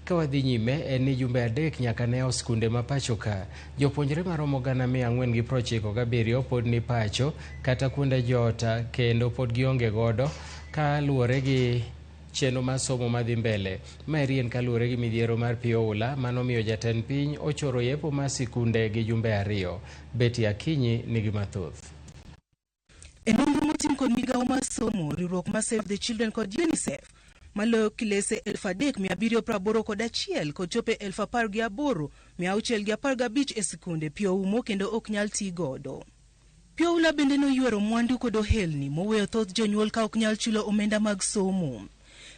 Ka wadhi nyime en ni jumbe 3 nyaka ne yaw skunde ma pacho ka. Jopuonjre maromo 497 pod ni pacho kata kuonde jot kendo pod gionge godo ka luwore gi chenro mar somo madhi mbele. Maeri en kaluwore gi midhiero mar pi oula manomiyo jatend piny ochoro yepo mar sikunde gi jumbe 2. Betty Akinyi nigi mathoth. E nonro motim kod migawo mar somo, riwruok mar Save the Children kod UNICEF maloyo kilese 3781 kod chope 18615 e sikunde pi oumo kendo ok nyal ti godo. Pi oula bende noywero mwandu kod ohelni moweyo thoth jonyuol ka ok nyal chulo omenda mag somo.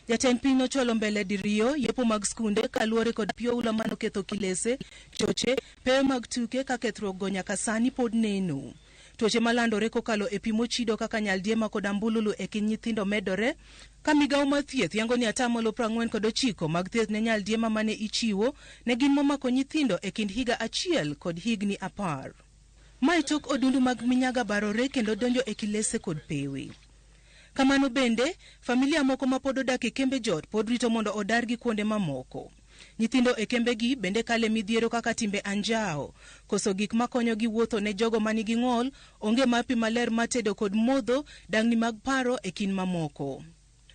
Jatend piny nochwalo mbele diriyo yepo mag skunde kaluwore kod pi oula manoketho kilese, choche, pewe mag tuke ka kethruok go nyaka sani pod neno. Tuoche malandore kokalo e pi mochido kaka nyaldiema kod ambululu e kind nyithindo medore, ka migawo mar thieth yango ni atamalo 49 mag thieth ne nyaldiema mane ichiwo ne gin momako nyithindo e kind higa 1 kod higni 10. Mae tok odundu mag minyaga barore kendo donjo e kilese kod pewe. Kamano bende, familia moko ma pod odak e kembe jot pod rito mondo odargi kuonde mamoko. Nyithindo e kembegi bende kale midhiero kaka timbe anjawo, koso gik makonyogi wuotho ne jogo manigi ng'ol, onge mar pi maler mar tedo kod modho, dang'ni mag paro e kind mamoko.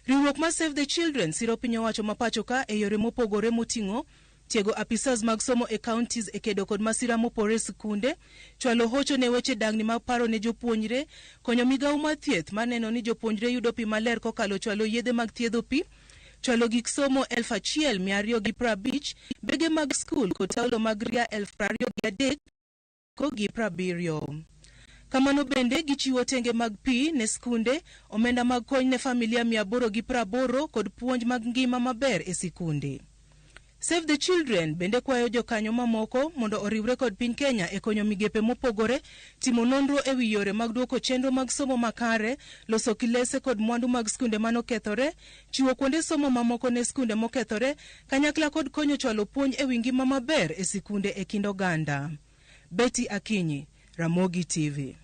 Riwruok mar Save the Children siro piny owacho ma pacho ka e yore mopogore moting'o tiego apisas mag somo e counties e kedo kod masira mopore e sikunde, chwalo hocho ne weche dang'ni mag paro ne jopuonjre, konyo migawo mar thieth mar neno ni jopuonjre yudo pi maler kokalo chwalo yedhe mag thiedho pi, chwalo gik somo 1250, bege mag skul kod taulo mag ria 23,070. Kamano bende gichiwo tenge mag pi ne skunde, omenda mag kony ne familia 880 kod puonj mag ngima maber e sikunde. Save the Children bende kwayo jokanyo mamoko mondo oriwre kod piny Kenya e konyo migepe mopogore, timo nonro e wi yore mag duoko chenro mag somo makare, loso kilese kod mwandu mag skunde manokethore, chiwo kuonde somo mamoko ne skunde mokethore, kanyakla kod konyo chwalo puonj e wi ngima maber e sikunde e kind oganda. Betty Akinyi, Ramogi TV.